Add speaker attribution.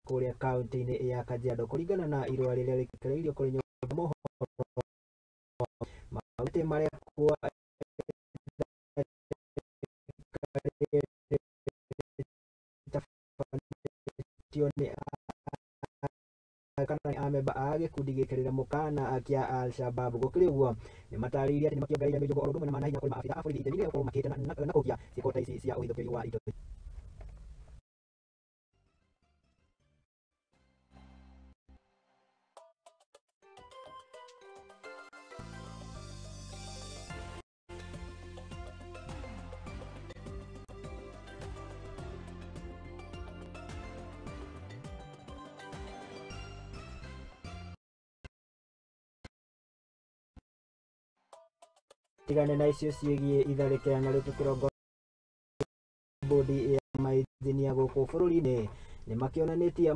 Speaker 1: Kũrĩa kaunti-inĩ ya Kajiado kũringana na irũa rĩrĩa rĩrekereirio kũrĩ nyũmba ya mohoro maugĩte marekwo rĩtabanĩtio nĩ kana nĩ amemba a gĩkundi gĩkĩrĩre mũkana kĩa Al-Shabab. Gũkĩrĩ ũguo nĩmatarĩirie atĩ nĩmakĩongereire mĩjũgo oro ũndũ ũmwe na hinya kũrĩ maabitha a borithi itemi rĩa gũkorwo makĩhĩtana na kũgia ciĩko ta ici cia ũhithũkĩri wa indo. Tigane na icio ciĩgiĩ itharĩkĩra na rĩu tũkĩrongoria bodi ya mainjinia gũkũ bũrũri-inĩ nĩmakĩonanĩtie